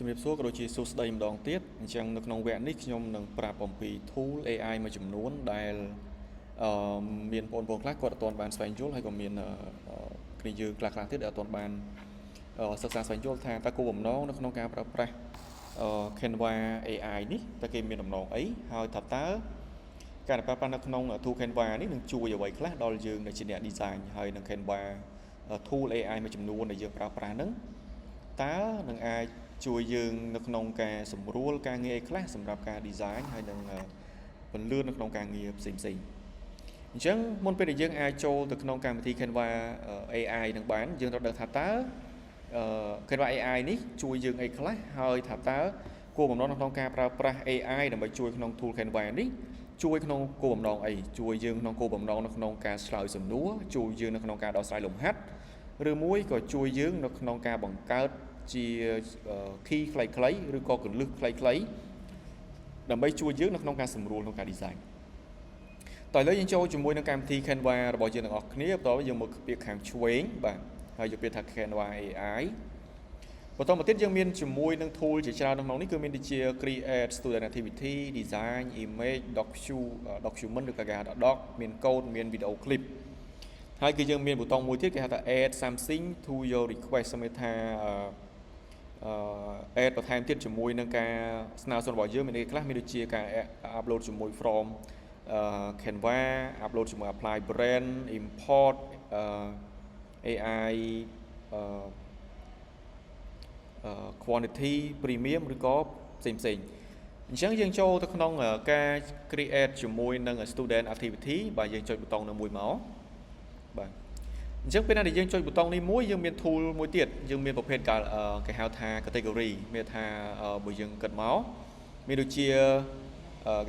ជំរាបសួរក៏ដូចជាសួស្តីម្ដងទៀតអញ្ចឹងនៅក្នុងវគ្គនេះខ្ញុំនឹងប្រាប់អំពី tool AI មួយចំនួនដែលអឺមានបងប្អូនខ្លះគាត់អត់ទាន់បានស្វែងយល់ហើយក៏មានគ្នាយើងខ្លះៗទៀតដែលអត់ទាន់បានសិក្សាស្វែងយល់ថាតើគោលបំណងនៅក្នុងការប្រើប្រាស់ Canva AI នេះតើគេមានបំណងអីហើយថាតើការប្រើប្រាស់នៅក្នុង tool Canva នេះនឹងជួយអ្វីខ្លះដល់យើងដែលជាអ្នក design ហើយនឹង Canva tool AI មួយចំនួនដែលយើងប្រើប្រាស់ហ្នឹងតើនឹងអាចជួយយើងនៅក្នុងការសម្រួលការងារអីខ្លះសម្រាប់ការ design ហើយនឹងពន្លឿននៅក្នុងការងារផ្សេងផ្សេងអញ្ចឹងមុនពេលដែលយើងអាចចូលទៅក្នុងកម្មវិធី Canva AI នឹងបានយើងត្រូវដឹងថាតើ Canva AI នេះជួយយើងអីខ្លះហើយថាតើគោលបំណងនៅក្នុងការប្រើប្រាស់ AI ដើម្បីជួយក្នុង tool Canva នេះជួយក្នុងគោលបំណងអីជួយយើងក្នុងគោលបំណងនៅក្នុងការឆ្លើយសំណួរជួយយើងនៅក្នុងការដោះស្រាយលំហាត់ឬមួយក៏ជួយយើងនៅក្នុងការបង្កើតជា key ខ្លីៗឬក៏គន្លឹះខ្លីៗដើម្បីជួយយើងនៅក្នុងការសម្រួលក្នុងការ design តោះឥឡូវយើងចូលជាមួយនឹងកម្មវិធី Canva របស់យើងទាំងអស់គ្នាបន្ទាប់យើងមកពាក្យខាងឆ្វេងបាទហើយយកពាក្យថា Canva AI បន្តមកទៀតយើងមានជាមួយនឹង tool ជាច្រើននៅក្នុងនេះគឺមានដូចជា create student activity, design, image, document ឬក៏គេហៅថា doc មាន code មាន video clip ហើយគឺយើងមានប៊ូតុងមួយទៀតគេហៅថា add something to your request សម្រាប់ថាអឺ add បន្ថែមទៀតជាមួយនឹងការស្នើសុំរបស់យើងមានអីខ្លះមានដូចជាការ upload ជាមួយ from Canva, upload ជាមួយ apply brand, import AI quantity premium ឬក៏ផ្សេងផ្សេងអញ្ចឹងយើងចូលទៅក្នុងការ create ជាមួយនឹង student activity បាទយើងចុចប៊ូតុងនៅមួយមកបាទ អញ្ចឹងពេលណាដែលយើងចុចប៊ូតុងនេះមួយយើងមាន tool មួយទៀតយើងមានប្រភេទគេហៅថា category មានថាបើយើងគិតមកមានដូចជា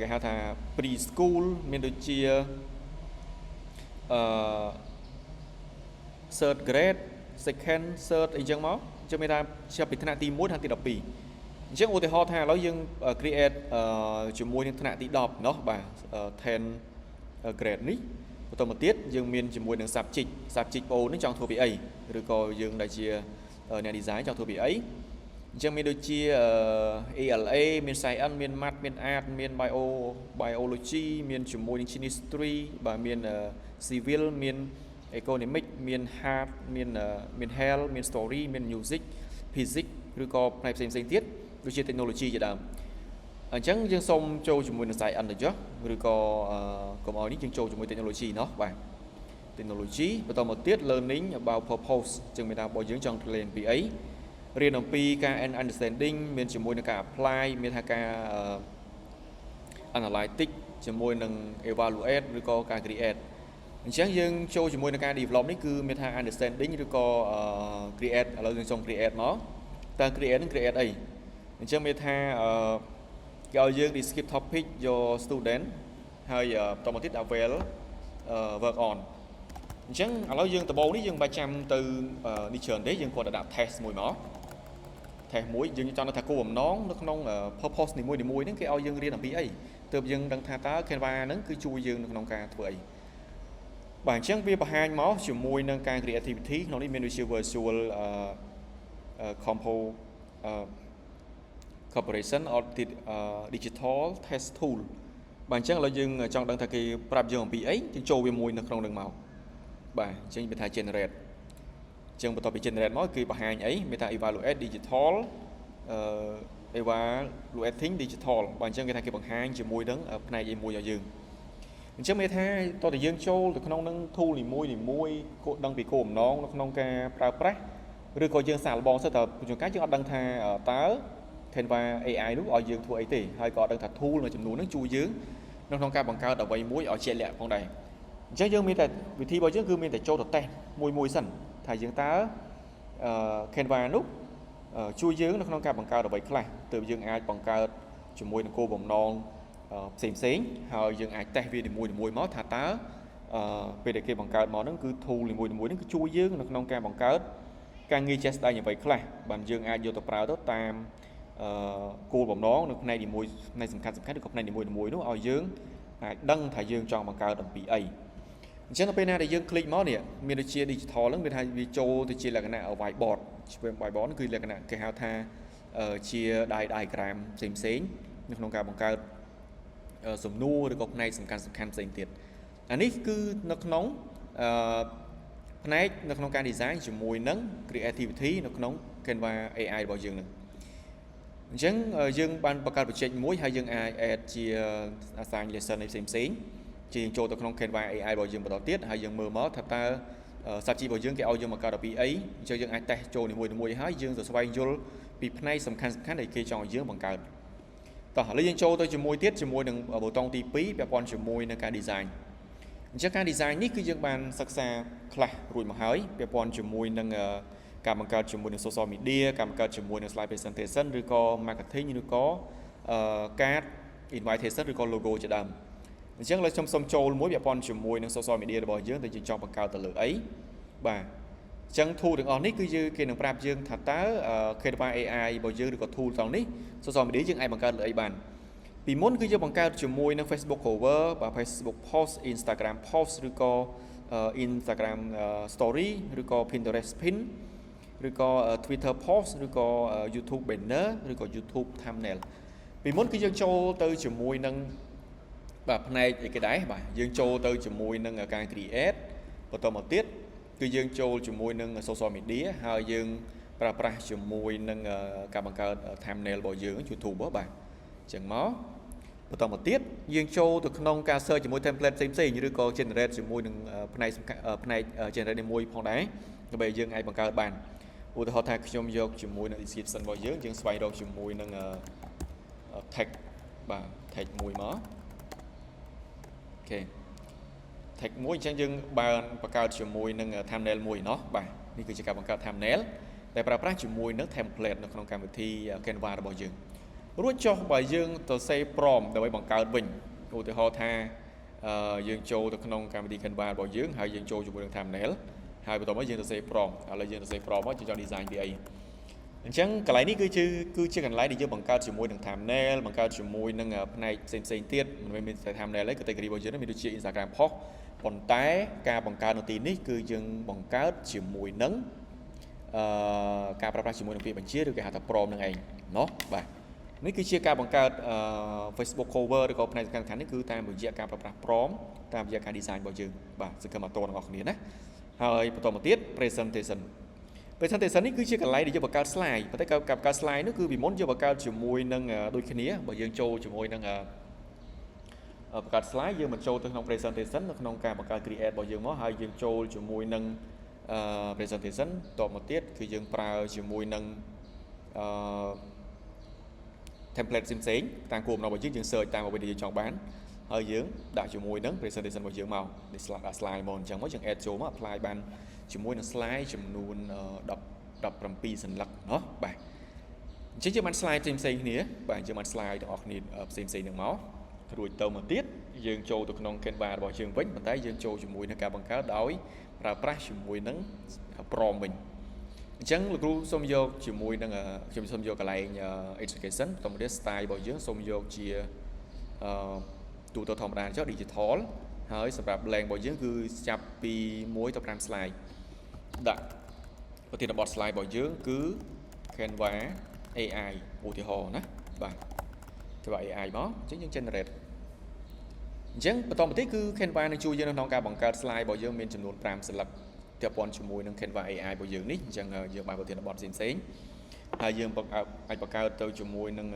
គេហៅថា pre school មានដូចជាអឺ third grade, second, third អីចឹងមកអញ្ចឹងមានថាចាប់ពីថ្នាក់ទី1ថ្នាក់ទី12អញ្ចឹងឧទាហរណ៍ថាឥឡូវយើង create ជាមួយនឹងថ្នាក់ទី10ណោះបាទ10 grade នេះបន្តមកទៀតយើងមានជាមួយនឹង subject subject បងនេះចង់ធ្វើពីអីឬក៏យើងដែលជាអ្នក design ចង់ធ្វើពីអីអញ្ចឹងមានដូចជា ELA មាន Science មាន Math មាន Art មាន Biology មានជាមួយនឹង Chemistry បាទមាន Civil មាន Economic មាន Hard មានមាន Health មាន Story មាន Music, Physics ឬក៏ផ្នែកផ្សេងផ្សេងទៀតដូចជា Technology ជាដើមអញ្ចឹងយើងសូមចូលជាមួយនឹង Science ទៅចុះឬក៏កុំឲ្យនេះយើងចូលជាមួយ Technology ណោះបាទ technology បន្តមកទៀត learning about purpose ចឹងមានថាបើយើងចង់រៀនពីអីរៀនអំពីការ understanding មានជាមួយនឹងការ apply មានថាការ analytic ជាមួយនឹង evaluate ឬក៏ការ create អញ្ចឹងយើងចូលជាមួយនឹងការ develop នេះគឺមានថា understanding ឬក៏ create ឥឡូវយើងចង់ create មកតើ create នឹង create អីអញ្ចឹងមានថាគេឲ្យយើង describe topic your student ហើយបន្តមកទៀត will work on អញ្ចឹងឥឡូវយើងដំបូងនេះយើងមិនបាច់ចាំទៅនេះច្រើនទេយើងគ្រាន់តែដាក់ test មួយមក test មួយយើងចង់ថាគោលបំណងនៅក្នុង purpose នីមួយៗហ្នឹងគេឲ្យយើងរៀនអំពីអីទើបយើងដឹងថាតើ Canva ហ្នឹងគឺជួយយើងនៅក្នុងការធ្វើអីបាទអញ្ចឹងវាបង្ហាញមកជាមួយនឹងការ creativity ក្នុងនេះមានដូចជា visual compo corporation or digital test tool បាទអញ្ចឹងឥឡូវយើងចង់ដឹងថាគេប្រាប់យើងអំពីអីយើងចូលវាមួយនៅក្នុងនឹងមកបាទអញ្ចឹងវាថា generate អញ្ចឹងបន្ទាប់ពី generate មកគឺបង្ហាញអីមានថា evaluate digital អឺ evaluating digital បាទអញ្ចឹងគេថាគេបង្ហាញជាមួយនឹងផ្នែកអីមួយឲ្យយើងអញ្ចឹងមានថាតោះតែយើងចូលទៅក្នុងនឹង tool នីមួយនីមួយគោដឹងពីគោលបំណងនៅក្នុងការប្រើប្រាស់ឬក៏យើងសាកល្បងសិតតែជួនកាលយើងអត់ដឹងថាតើ Canva AI នោះឲ្យយើងធ្វើអីទេហើយក៏អត់ដឹងថា tool មួយចំនួនហ្នឹងជួយយើងនៅក្នុងការបង្កើតអ្វីមួយឲ្យជាក់លាក់ផងដែរអញ្ចឹងយើងមានតែវិធីរបស់យើងគឺមានតែចូលទៅតេស្តមួយមួយសិនថាយើងតើ Canva នោះជួយយើងនៅក្នុងការបង្កើតអ្វីខ្លះទើបយើងអាចបង្កើតជាមួយនឹងគោលបំណងផ្សេងផ្សេងហើយយើងអាចតេស្តវានីមួយៗមកថាតើពេលដែលគេបង្កើតមកហ្នឹងគឺ tool នីមួយៗហ្នឹងគឺជួយយើងនៅក្នុងការបង្កើតការងារជាក់ស្ដែងអ្វីខ្លះបានយើងអាចយកទៅប្រើទៅតាមគោលបំណងនៅផ្នែកនីមួយផ្នែកសំខាន់សំខាន់ឬក៏ផ្នែកនីមួយៗនោះឲ្យយើងអាចដឹងថាយើងចង់បង្កើតអំពីអីអញ្ចឹងដល់ពេលណាដែលយើង click មកនេះមានដូចជា digital ហ្នឹងមានថាវាចូលទៅជាលក្ខណៈ whiteboard whiteboard គឺលក្ខណៈគេហៅថា ជា diagram ផ្សេងផ្សេងនៅក្នុងការបង្កើតសំណួរឬក៏ផ្នែកសំខាន់សំខាន់ផ្សេងទៀតអានេះគឺនៅក្នុងអឺផ្នែកនៅក្នុងការ design ជាមួយនឹង creativity នៅក្នុង Canva AI របស់យើងនឹងអញ្ចឹងយើងបានបង្កើត project មួយហើយយើងអាច add ជា assign lesson នៃផ្សេងផ្សេងជាយើងចូលទៅក្នុង Canva AI របស់យើងបន្តទៀតហើយយើងមើលមកថាតើ subject របស់យើងគេឲ្យយើងបង្កើតដល់ពីអីអញ្ចឹងយើងអាចតេស្តចូលនីមួយៗហើយយើងទៅស្វែងយល់ពីផ្នែកសំខាន់សំខាន់ដែលគេចង់ឲ្យយើងបង្កើតតោះឥឡូវយើងចូលទៅជាមួយទៀតជាមួយនឹងប៊ូតុងទី2ពាក់ព័ន្ធជាមួយនឹងការ design អញ្ចឹងការ design នេះគឺយើងបានសិក្សាខ្លះរួចមកហើយពាក់ព័ន្ធជាមួយនឹងការបង្កើតជាមួយនឹង social media ការបង្កើតជាមួយនឹង slide presentation ឬក៏ marketing ឬក៏ card invitation ឬក៏ logo ជាដើមអញ្ចឹងឥឡូវខ្ញុំសូមចូលមួយពាក់ព័ន្ធជាមួយនឹង social media របស់យើងដែលយើងចង់បង្កើតទៅលើអីបាទអញ្ចឹង tool ទាំងអស់នេះគឺយើងគេនឹងប្រាប់យើងថាតើ Canva AI របស់យើងឬក៏ tool ទាំងនេះ social media យើងអាចបង្កើតលើអីបានពីមុនគឺយើងបង្កើតជាមួយនឹង Facebook cover បាទ Facebook post, Instagram post ឬក៏ Instagram story ឬក៏ Pinterest pin ឬក៏ Twitter post ឬក៏ YouTube banner ឬក៏ YouTube thumbnail ពីមុនគឺយើងចូលទៅជាមួយនឹងបាទផ្នែកអីគេដែរបាទយើងចូលទៅជាមួយនឹងការ create បន្តមកទៀតគឺយើងចូលជាមួយនឹង social media ហើយយើងប្រើប្រាស់ជាមួយនឹងការបង្កើត thumbnail របស់យើង YouTube បាទអញ្ចឹងមកបន្តមកទៀតយើងចូលទៅក្នុងការ search ជាមួយ template ផ្សេងៗឬក៏ generate ជាមួយនឹងផ្នែកផ្នែក generate នេះមួយផងដែរដើម្បីយើងអាចបង្កើតបានឧទាហរណ៍ថាខ្ញុំយកជាមួយនឹង description របស់យើងយើងស្វែងរកជាមួយនឹង text បាទ text មួយមក OK text មួយអញ្ចឹងយើងបានបង្កើតជាមួយនឹង thumbnail មួយណោះបាទនេះគឺជាការបង្កើត thumbnail ដែលប្រើប្រាស់ជាមួយនឹង template នៅក្នុងកម្មវិធី Canva របស់យើងរួចចុះបើយើងទៅសេ prompt ដើម្បីបង្កើតវិញឧទាហរណ៍ថាយើងចូលទៅក្នុងកម្មវិធី Canva របស់យើងហើយយើងចូលជាមួយនឹង thumbnail ហើយបន្ទាប់មកយើងទៅសេ prompt ឥឡូវយើងទៅសេ prompt មកយើងចង់ design ពីអីអញ្ចឹងកន្លែងនេះគឺជាគឺជាកន្លែងដែលយើងបង្កើតជាមួយនឹង thumbnail បង្កើតជាមួយនឹងផ្នែកផ្សេងផ្សេងទៀតមិនមែនមានតែ thumbnail ទេ category របស់យើងមានដូចជា Instagram post ប៉ុន្តែការបង្កើតនៅទីនេះគឺយើងបង្កើតជាមួយនឹងអឺការប្រើប្រាស់ជាមួយនឹងពាក្យបញ្ជាឬគេហៅថា prompt នឹងឯងណោះបាទនេះគឺជាការបង្កើត Facebook cover ឬក៏ផ្នែកសំខាន់ៗនេះគឺតាមរយៈការប្រើប្រាស់ prompt តាមរយៈការ design របស់យើងបាទសង្ឃឹមអត់តទាំងអស់គ្នាណាហើយបន្តមកទៀត presentation presentation នេះគឺជាកន្លែងដែលយើងបង្កើត slide ប៉ុន្តែការបង្កើត slide នោះគឺពីមុនយើងបង្កើតជាមួយនឹងដូចគ្នាបើយើងចូលជាមួយនឹងបង្កើត slide យើងបញ្ចូលទៅក្នុង presentation នៅក្នុងការបង្កើត create របស់យើងមកហើយយើងចូលជាមួយនឹង presentation តមកទៀតគឺយើងប្រើជាមួយនឹងអឺ template ផ្សេងៗតាមគោលបំណងរបស់យើងយើង search តាមអ្វីដែលយើងចង់បានហើយយើងដាក់ជាមួយនឹង presentation របស់យើងមកនេះ slide ដាក់ slide មកអញ្ចឹងមកយើង add ចូលមក apply បានជាមួយនឹង slide ចំនួន10 17សន្លឹកណោះបាទអញ្ចឹងយើងបាន slide ផ្សេងផ្សេងគ្នាបាទយើងបាន slide ទាំងអស់គ្នាផ្សេងផ្សេងនឹងមករួចទៅមកទៀតយើងចូលទៅក្នុង Canva របស់យើងវិញប៉ុន្តែយើងចូលជាមួយនឹងការបង្កើតដោយប្រើប្រាស់ជាមួយនឹង prompt វិញអញ្ចឹងលោកគ្រូសូមយកជាមួយនឹងខ្ញុំសូមយកកន្លែង education បន្តមកទៀត style របស់យើងសូមយកជាអឺទូទៅធម្មតាចុះ digital ហើយសម្រាប់ length របស់យើងគឺចាប់ពី1ទៅ5 slide ដាក់ប្រធានបទ slide របស់យើងគឺ Canva AI ឧទាហរណ៍ណាបាទ Canva AI មកអញ្ចឹងយើង generate អញ្ចឹងបន្តមកទៀតគឺ Canva នឹងជួយយើងនៅក្នុងការបង្កើត slide របស់យើងមានចំនួន5សន្លឹកពាក់ព័ន្ធជាមួយនឹង Canva AI របស់យើងនេះអញ្ចឹងយើងបានប្រធានបទផ្សេងផ្សេងហើយយើងបង្កើតអាចបង្កើតទៅជាមួយនឹង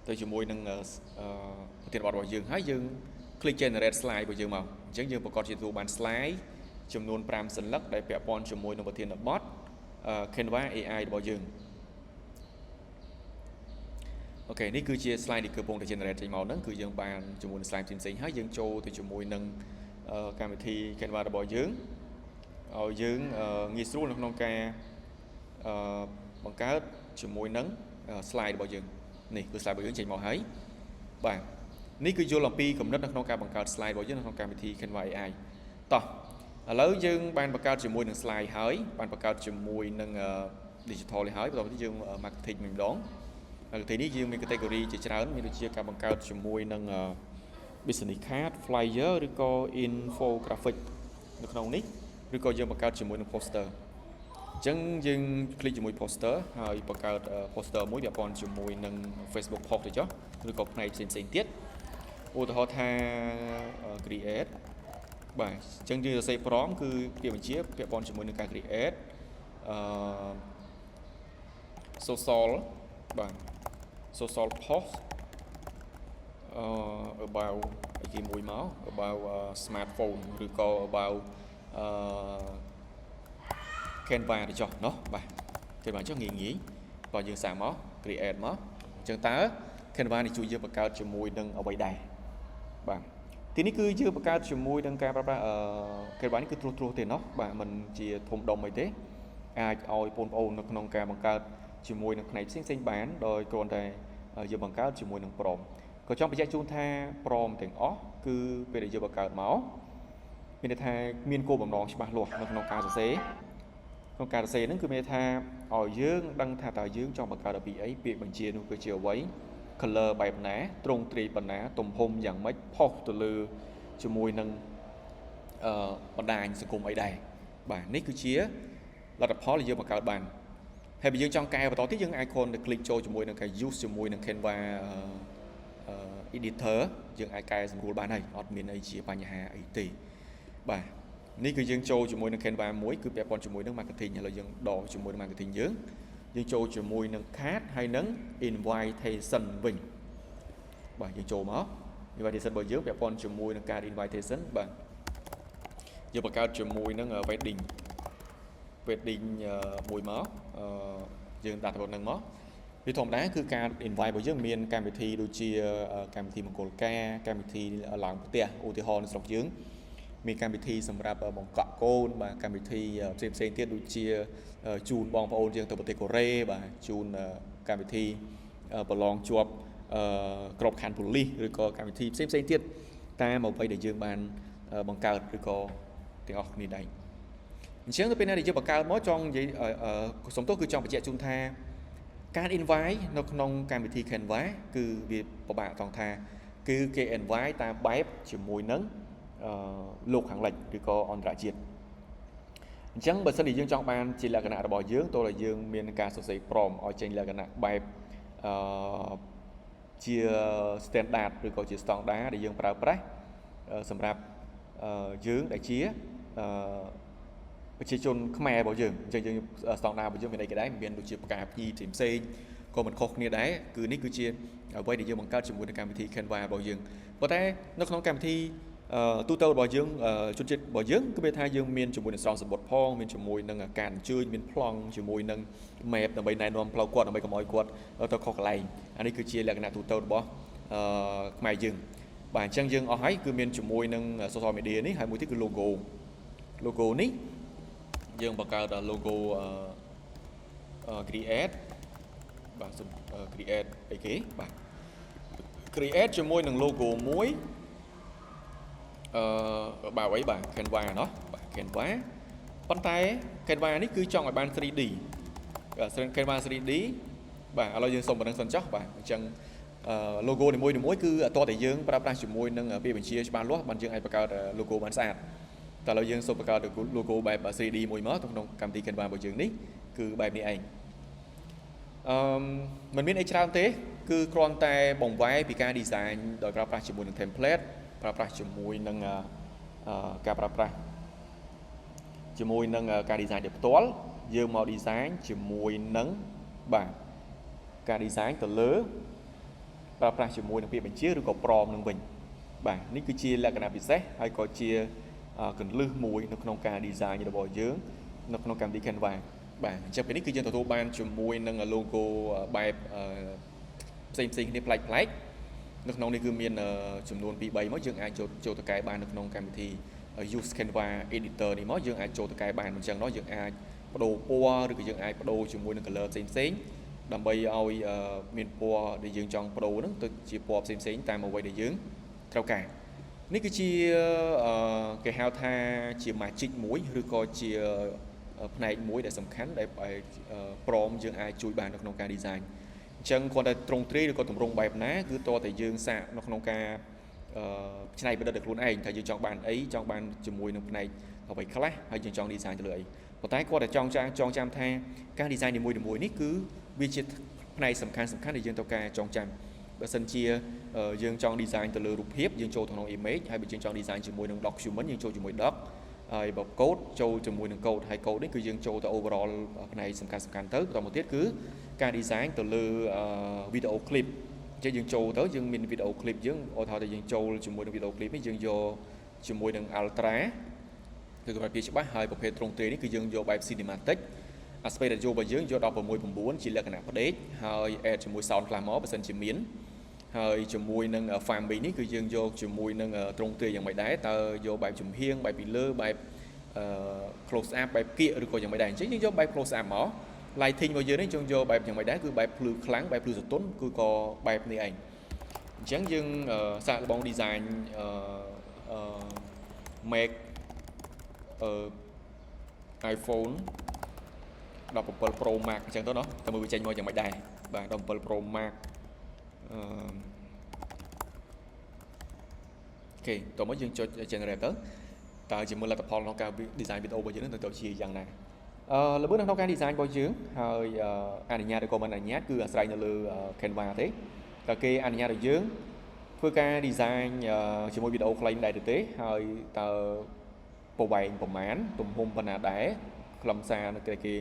ប្រធានបទរបស់យើងហើយយើង click generate slide របស់យើងមកអញ្ចឹងយើងប្រកាសជាទទួលបាន slide ចំនួន5សន្លឹកដែលពាក់ព័ន្ធជាមួយនឹងប្រធានបទ Canva AI របស់យើង OK នេះគឺជា slide ដែលកំពុងតែ generate ចេញមកហ្នឹងគឺយើងបានជាមួយនឹង slide ផ្សេងៗហើយយើងចូលទៅជាមួយនឹងកម្មវិធី Canva របស់យើងឲ្យយើងងាយស្រួលនៅក្នុងការបង្កើតជាមួយនឹង slide របស់យើងនេះគឺ slide របស់យើងចេញមកហើយបាទនេះគឺយល់អំពីគំនិតនៅក្នុងការបង្កើត slide របស់យើងនៅក្នុងកម្មវិធី Canva AI តោះឥឡូវយើងបានបង្កើតជាមួយនឹង slide ហើយបានបង្កើតជាមួយនឹង digital នេះហើយបន្ទាប់មកយើង marketing វិញម្ដង marketing នេះយើងមាន category ជាច្រើនមានដូចជាការបង្កើតជាមួយនឹង business card, flyer ឬក៏ infographic នៅក្នុងនេះឬក៏យើងបង្កើតជាមួយនឹង poster អ ញ្ចឹងយើង click ជាមួយ poster ហើយបង្កើត poster មួយពាក់ព័ន្ធជាមួយនឹង Facebook post ទៅចុះឬក៏ផ្នែកផ្សេងផ្សេងទៀតឧទាហរណ៍ថា create បាទអញ្ចឹងយើងសរសេរ prompt គឺពាក្យបញ្ជាពាក់ព័ន្ធជាមួយនឹងការ create social បាទ social post about អីគេមួយមក about smartphone ឬក៏ about Canva ទៅចុះណោះបាទ Canva ចុះងាយងាយបើយើងសាកមក create មកអញ្ចឹងតើ Canva នេះជួយយើងបង្កើតជាមួយនឹងអ្វីដែរបាទទីនេះគឺយើងបង្កើតជាមួយនឹងការប្រើប្រាស់អឺ Canva នេះគឺត្រួសត្រាសទេណោះបាទមិនជាធំដុំអីទេអាចឲ្យបងប្អូននៅក្នុងការបង្កើតជាមួយនឹងផ្នែកផ្សេងៗបានដោយគ្រាន់តែយើងបង្កើតជាមួយនឹង prompt ក៏ចង់បញ្ជាក់ជូនថា prompt ទាំងអស់គឺពេលដែលយើងបង្កើតមកមានន័យថាមានគោលបំណងច្បាស់លាស់នៅក្នុងការសរសេរក្នុងការសរសេរហ្នឹងគឺមានន័យថាឲ្យយើងដឹងថាតើយើងចង់បង្កើតអំពីអីពាក្យបញ្ជានោះគឺជាអ្វី color បែបណាទ្រង់ទ្រាយប៉ុណ្ណាទំហំយ៉ាងម៉េចផុសទៅលើជាមួយនឹងបណ្ដាញសង្គមអីដែរបាទនេះគឺជាលទ្ធផលដែលយើងបង្កើតបានហើយបើយើងចង់កែបន្តទៀតយើងអាចគ្រាន់តែ click ចូលជាមួយនឹងការ use ជាមួយនឹង Canva editor យើងអាចកែសម្រួលបានហើយអត់មានអីជាបញ្ហាអីទេបាទនេះគឺយើងចូលជាមួយនឹង Canva មួយគឺពាក់ព័ន្ធជាមួយនឹង marketing ឥឡូវយើងដកជាមួយនឹង marketing យើងយើងចូលជាមួយនឹង card ហើយនឹង invitation វិញបាទយើងចូលមក invitation របស់យើងពាក់ព័ន្ធជាមួយនឹង card invitation បាទយើងបង្កើតជាមួយនឹង wedding មួយមកយើងដាក់ទៅនឹងមកវាធម្មតាគឺការ invite របស់យើងមានកម្មវិធីដូចជាកម្មវិធីមង្គលការកម្មវិធីឡើងផ្ទះឧទាហរណ៍នៅស្រុកយើងមានកម្មវិធីសម្រាប់បង្កក់កូនបាទកម្មវិធីផ្សេងផ្សេងទៀតដូចជាជូនបងប្អូនយើងទៅប្រទេសកូរ៉េបាទជូនកម្មវិធីប្រឡងជាប់ក្របខ័ណ្ឌប៉ូលីសឬក៏កម្មវិធីផ្សេងផ្សេងទៀតតាមអ្វីដែលយើងបានបង្កើតឬក៏ទាំងអស់គ្នាដែរអញ្ចឹងទៅពេលណាដែលយើងបង្កើតមកចង់និយាយសំទោសគឺចង់បញ្ជាក់ជូនថាការ invite នៅក្នុងកម្មវិធី Canva គឺវាពិបាកត្រង់ថាគឺគេ invite តាមបែបជាមួយនឹងលោកខាងលិចឬក៏អន្តរជាតិអញ្ចឹងបើសិនជាយើងចង់បានជាលក្ខណៈរបស់យើងតើយើងមានការសរសេរ prompt ឲ្យចេញលក្ខណៈបែបជា standard ឬក៏ជា standard ដែលយើងប្រើប្រាស់សម្រាប់យើងដែលជាប្រជាជនខ្មែររបស់យើងអញ្ចឹងយើង standard របស់យើងមានអីគេដែរមានដូចជាផ្កាភ្ញីផ្សេងផ្សេងក៏មិនខុសគ្នាដែរគឺនេះគឺជាអ្វីដែលយើងបង្កើតជាមួយនឹងកម្មវិធី Canva របស់យើងប៉ុន្តែនៅក្នុងកម្មវិធីទូទៅរបស់យើងជនជាតិរបស់យើងគឺមានថាយើងមានជាមួយនឹងស្រោមសមុទ្រផងមានជាមួយនឹងការអញ្ជើញមានប្លង់ជាមួយនឹង map ដើម្បីណែនាំផ្លូវគាត់ដើម្បីកុំឲ្យគាត់ទៅខុសកន្លែងអានេះគឺជាលក្ខណៈទូទៅរបស់ខ្មែរយើងបាទអញ្ចឹងយើងអស់ហើយគឺមានជាមួយនឹង social media នេះហើយមួយទៀតគឺ logo logo នេះយើងបង្កើត logo create បាទសូម create អីគេបាទ create ជាមួយនឹង logo មួយបើអីបាទ Canva ណោះបាទ Canva ប៉ុន្តែ Canva នេះគឺចង់ឲ្យបាន 3D បាទ Canva 3D បាទឥឡូវយើងសុំប៉ុណ្្នឹងសិនចុះបាទអញ្ចឹង logo នីមួយៗគឺអត់តតែយើងប្រើប្រាស់ជាមួយនឹងពាក្យបញ្ជាច្បាស់លាស់បានយើងអាចបង្កើត logo បានស្អាតតែឥឡូវយើងសូមបង្កើត logo បែប 3D មួយមកក្នុងកម្មវិធី Canva របស់យើងនេះគឺបែបនេះឯងអឺមិនមានអីច្រើនទេគឺគ្រាន់តែបង្វែរពីការ design ដោយប្រើប្រាស់ជាមួយនឹង template ប្រើប្រាស់ជាមួយនឹងការប្រើប្រាស់ជាមួយនឹងការ design ដោយផ្ទាល់យើងមក design ជាមួយនឹងបាទការ design ទៅលើប្រើប្រាស់ជាមួយនឹងពាក្យបញ្ជាឬក៏ prompt នឹងវិញបាទនេះគឺជាលក្ខណៈពិសេសហើយក៏ជាកន្លឹះមួយនៅក្នុងការ design របស់យើងនៅក្នុងកម្មវិធី Canva បាទអញ្ចឹងពេលនេះគឺយើងទទួលបានជាមួយនឹង logo បែបផ្សេងផ្សេងគ្នាប្លែកប្លែកនៅក្នុងនេះគឺមានចំនួន2 3មកយើងអាចចូលចូលទៅកែបាននៅក្នុងកម្មវិធី use Canva editor នេះមកយើងអាចចូលទៅកែបានអញ្ចឹងណោះយើងអាចបដូរពណ៌ឬក៏យើងអាចបដូរជាមួយនឹង color ផ្សេងផ្សេងដើម្បីឲ្យមានពណ៌ដែលយើងចង់បដូរហ្នឹងទៅជាពណ៌ផ្សេងផ្សេងតាមអ្វីដែលយើងត្រូវការនេះគឺជាគេហៅថាជា magic មួយឬក៏ជាផ្នែកមួយដែលសំខាន់ដែល prompt យើងអាចជួយបាននៅក្នុងការ design អញ្ចឹងគ្រាន់តែត្រង់ទ្រាយឬក៏ទម្រង់បែបណាគឺតើតែយើងសាកនៅក្នុងការច្នៃប្រឌិតដោយខ្លួនឯងថាយើងចង់បានអីចង់បានជាមួយនឹងផ្នែកអ្វីខ្លះហើយយើងចង់ design ទៅលើអី ប៉ុន្តែគាត់តែចង់ចាំចងចាំថាការ design នីមួយៗនេះគឺវាជាផ្នែកសំខាន់សំខាន់ដែលយើងត្រូវការចងចាំបើសិនជាយើងចង់ design ទៅលើរូបភាពយើងចូលទៅក្នុង image ហើយបើយើងចង់ design ជាមួយនឹង document យើងចូលជាមួយ doc ហើយបើ code ចូលជាមួយនឹង code ហើយ code នេះគឺយើងចូលទៅ overall ផ្នែកសំខាន់សំខាន់ទៅបន្តមកទៀតគឺការ design ទៅលើ video clip អញ្ចឹងយើងចូលទៅយើងមាន video clip យើងឧទាហរណ៍ថាយើងចូលជាមួយនឹង video clip នេះយើងយកជាមួយនឹង ultra គឺកម្រិតភាពច្បាស់ហើយប្រភេទទ្រង់ទ្រាយនេះគឺយើងយកបែប cinematic aspect ratio របស់យើងយក16:9ជាលក្ខណៈផ្ដេកហើយ add ជាមួយ sound ខ្លះមកបើសិនជាមានហើយជាមួយនឹង framing នេះគឺយើងយកជាមួយនឹងទ្រង់ទ្រាយយ៉ាងម៉េចដែរតើយកបែបចំហៀងបែបពីលើបែប close up បែបគៀកឬក៏យ៉ាងម៉េចដែរអញ្ចឹងយើងយកបែប close up មក lighting របស់យើងនេះយើងយកបែបយ៉ាងម៉េចដែរគឺបែបភ្លឺខ្លាំងបែបភ្លឺសទន់គឺក៏បែបនេះឯងអញ្ចឹងយើងសាកល្បង design អឺ make អឺ iPhone 17 Pro Max អញ្ចឹងទៅណោះតែមើលវាចេញមកយ៉ាងម៉េចដែរបាទ17 Pro Max អឺ OK តោះមកយើងចុច generate ទៅតើជាមួយលទ្ធផលក្នុងការ design វីដេអូរបស់យើងនឹងទៅជាយ៉ាងណាអឺល្បឿននៅក្នុងការ design របស់យើងហើយអនុញ្ញាតឬក៏មិនអនុញ្ញាតគឺអាស្រ័យនៅលើ Canva ទេតើគេអនុញ្ញាតឲ្យយើងធ្វើការ design ជាមួយវីដេអូខ្លីដែរទៅទេហើយតើប្រវែងប្រមាណទំហំប៉ុណ្ណាដែរខ្លឹមសារនៅគេ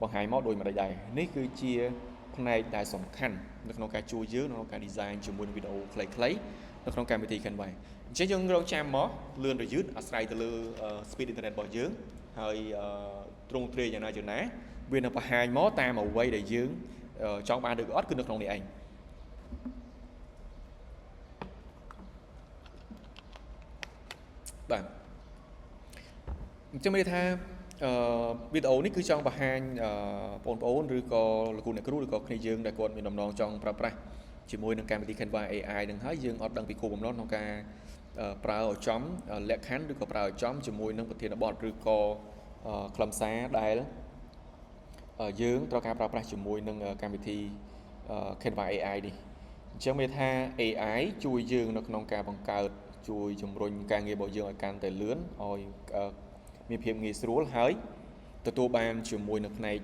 បង្ហាញមកដូចម្ដេចដែរនេះគឺជាផ្នែកដែលសំខាន់នៅក្នុងការជួយយើងនៅក្នុងការ design ជាមួយនឹងវីដេអូខ្លីៗនៅក្នុងកម្មវិធី Canva អញ្ចឹងយើងរងចាំមកលឿនឬយឺតអាស្រ័យទៅលើ speed internet របស់យើងហើយទ្រង់ទ្រាយយ៉ាងណាយ៉ាងណាវានឹងបង្ហាញមកតាមអ្វីដែលយើងចង់បានឬក៏អត់គឺនៅក្នុងនេះឯងបាទអញ្ចឹងមានន័យថាអឺវីដេអូនេះគឺចង់បង្ហាញបងប្អូនឬក៏លោកគ្រូអ្នកគ្រូឬក៏គ្នាយើងដែលគាត់មានបំណងចង់ប្រើប្រាស់ជាមួយនឹងកម្មវិធី Canva AI នឹងហើយយើងអត់ដឹងពីគោលបំណងក្នុងការប្រើឲ្យចំលក្ខខណ្ឌឬក៏ប្រើឲ្យចំជាមួយនឹងប្រធានបទឬក៏ខ្លឹមសារដែលយើងត្រូវការប្រើប្រាស់ជាមួយនឹងកម្មវិធី Canva AI នេះអញ្ចឹងមានថា AI ជួយយើងនៅក្នុងការបង្កើតជួយជំរុញការងាររបស់យើងឲ្យកាន់តែលឿនឲ្យមានភាពងាយស្រួលហើយទទួលបានជាមួយនឹងផ្នែក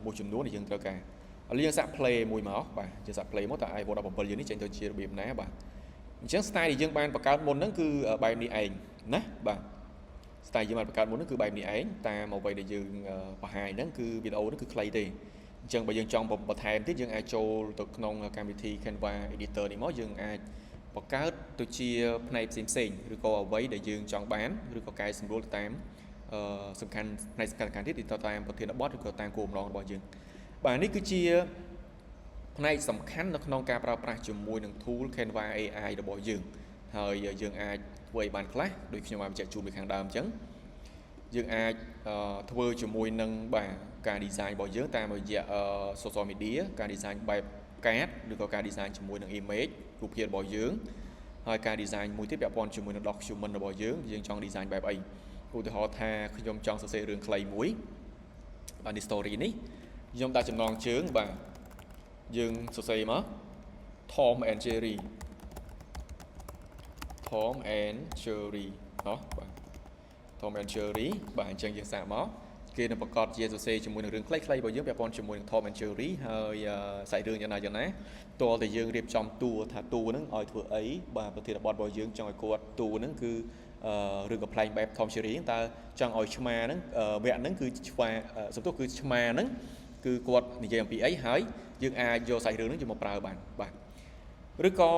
មួយចំនួនដែលយើងត្រូវការឥឡូវយើងសាក play មួយមកបាទយើងសាក play មកតើ iPhone 17យើងនេះចេញទៅជារបៀបណាបាទអញ្ចឹង style ដែលយើងបានបង្កើតមុនហ្នឹងគឺបែបនេះឯងណាបាទ style យើងបានបង្កើតមុនហ្នឹងគឺបែបនេះឯងតាមអ្វីដែលយើងបង្ហាញហ្នឹងគឺវីដេអូហ្នឹងគឺខ្លីទេអញ្ចឹងបើយើងចង់បន្ថែមទៀតយើងអាចចូលទៅក្នុងកម្មវិធី Canva Editor នេះមកយើងអាចបង្កើតទៅជាផ្នែកផ្សេងផ្សេងឬក៏អ្វីដែលយើងចង់បានឬក៏កែសម្រួលទៅតាមអឺសំខាន់ផ្នែកសំខាន់ៗទៀតទៅតាមប្រធានបទឬក៏តាមគោលបំណងរបស់យើងបាទនេះគឺជាផ្នែកសំខាន់នៅក្នុងការប្រើប្រាស់ជាមួយនឹង tool Canva AI របស់យើងហើយយើងអាចធ្វើអីបានខ្លះដូចខ្ញុំបានបញ្ជាក់ជូនពីខាងដើមអញ្ចឹងយើងអាចធ្វើជាមួយនឹងបាទការ design របស់យើងតាមរយៈ social media ការ design បែបកាតឬក៏ការ design ជាមួយនឹង image រូបភាពរបស់យើងហើយការ design មួយទៀតពាក់ព័ន្ធជាមួយនឹង document របស់យើងយើងចង់ design បែបអីឧទាហរណ៍ថាខ្ញុំចង់សរសេររឿងខ្លីមួយបាទនេះ story នេះខ្ញុំដាក់ចំណងជើងបាទយើងសរសេរមក Tom and Jerry Tom and Jerry ណោះបាទ Tom and Jerry បាទអញ្ចឹងយើងសាកមកគេនឹងប្រកាសជាសរសេរជាមួយនឹងរឿងខ្លីៗរបស់យើងពាក់ព័ន្ធជាមួយនឹង Tom and Jerry ហើយសាច់រឿងយ៉ាងណាយ៉ាងណាតើតែយើងរៀបចំតួថាតួហ្នឹងឲ្យធ្វើអីបាទប្រធានបទរបស់យើងចង់ឲ្យគាត់តួហ្នឹងគឺរឿងកំប្លែងបែប Tom Jerry តើចង់ឲ្យឆ្មាហ្នឹងវគ្គហ្នឹងគឺឆ្មាសំទោសគឺឆ្មាហ្នឹងគឺគាត់និយាយអំពីអីហើយយើងអាចយកសាច់រឿងហ្នឹងយកមកប្រើបានបាទឬក៏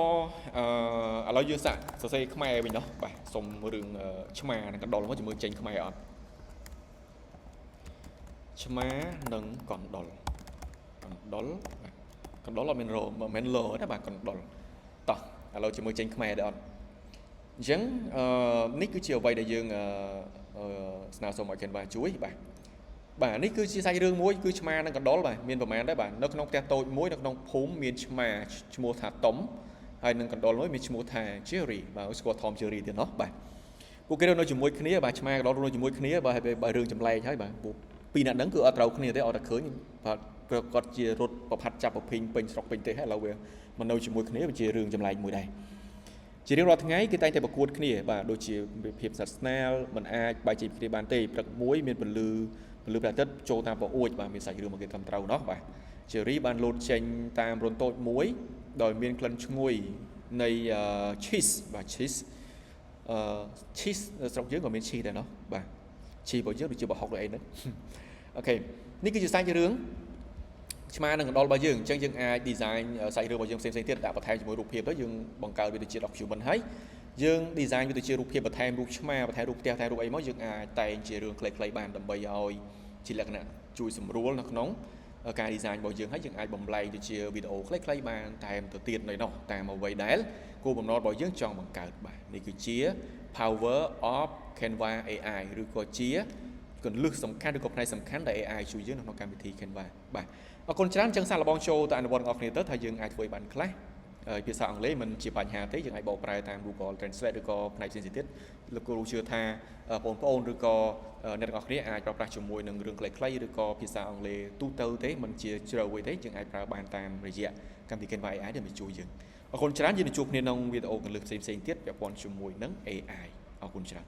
អឺឥឡូវយើងសាកសរសេរខ្មែរវិញណោះបាទសុំរឿងឆ្មានិងកណ្ដុរមកជាមួយចេញខ្មែរអត់ឆ្មានិងកណ្ដុរកណ្ដុរបាទកណ្ដុរអត់មានរមិនមែនលោទេបាទកណ្ដុរតោះឥឡូវជាមួយចេញខ្មែរដែរអត់អញ្ចឹងអឺនេះគឺជាអ្វីដែលយើងអឺស្នើសុំឲ្យ Canva ជួយបាទបាទនេះគឺជាសាច់រឿងមួយគឺឆ្មានិងកណ្ដុរបាទមានប្រមាណដែរបាទនៅក្នុងផ្ទះតូចមួយនៅក្នុងភូមិមានឆ្មាឈ្មោះថាតុំហើយនឹងកណ្ដុរមួយមានឈ្មោះថា Jerry បាទស្គាល់ Tom Jerry ទៀតណោះបាទពួកគេរស់នៅជាមួយគ្នាបាទឆ្មាកណ្ដុររស់នៅជាមួយគ្នាបាទហើយបើរឿងចម្លែកហើយបាទពួកពីរអ្នកហ្នឹងគឺអត់ត្រូវគ្នាទេអត់តែឃើញបាទគាត់ជារត់ប្រផាត់ចាប់ប្រភីងពេញស្រុកពេញទេសហើយឥឡូវវាមកនៅជាមួយគ្នាវាជារឿងចម្លែកមួយដែរជារៀងរាល់ថ្ងៃគេតែងតែប្រកួតគ្នាបាទដូចជាភាពស្និទ្ធស្នាលមិនអាចបែកចេញពីគ្នាបានទេព្រឹកមួយមានពន្លឺ ពន្លឺព្រះអាទិត្យចូលតាមបង្អួចបាទមានសាច់រឿងមកគេត្រឹមត្រូវណោះបាទ Jerry បានលោតចេញតាមរន្ធតូចមួយដោយមានក្លិនឈ្ងុយនៃ cheese បាទ cheese អឺ cheese ស្រុកយើងក៏មាន cheese ដែរណោះបាទ cheese របស់យើងដូចជាប្រហុកឬអីហ្នឹង OK នេះគឺជាសាច់រឿងឆ្មានឹងកណ្ដុររបស់យើងអញ្ចឹងយើងអាច design សាច់រឿងរបស់យើងផ្សេងៗទៀតដាក់បន្ថែមជាមួយរូបភាពទៅយើងបង្កើតវាទៅជា document ហើយយើង design វាទៅជារូបភាពបន្ថែមរូបឆ្មាបន្ថែមរូបផ្ទះបន្ថែមរូបអីមកយើងអាចតែងជារឿងខ្លីៗបានដើម្បីឲ្យជាលក្ខណៈជួយសម្រួលនៅក្នុងការ design របស់យើងហើយយើងអាចបំលែងទៅជាវីដេអូខ្លីៗបានតែមទៅទៀតនៅនោះតាមអ្វីដែលគោលបំណងរបស់យើងចង់បង្កើតបាទនេះគឺជា power of Canva AI ឬក៏ជាគន្លឹះសំខាន់ឬក៏ផ្នែកសំខាន់ដែល AI ជួយយើងនៅក្នុងកម្មវិធី Canva បាទអរគុណច្រើនចឹងសាកល្បងចូលទៅអនុវត្តរបស់គ្នាទៅថាយើងអាចធ្វើឲ្យបានខ្លះហើយភាសាអង់គ្លេសមិនជាបញ្ហាទេយើងអាចបកប្រែតាម Google Translate ឬក៏ផ្នែកផ្សេងៗទៀតលោកគ្រូជឿថាបងប្អូនឬក៏អ្នកទាំងអស់គ្នាអាចប្រើប្រាស់ជាមួយនឹងរឿងខ្លីៗឬក៏ភាសាអង់គ្លេសទូទៅទេមិនជាជ្រៅអីទេយើងអាចប្រើបានតាមរយៈកម្មវិធី Canva AI ដែលជួយយើងអរគុណច្រើនយើងនឹងជួបគ្នាក្នុងវីដេអូគន្លឹះផ្សេងៗទៀតពាក់ព័ន្ធជាមួយនឹង AI អរគុណច្រើន។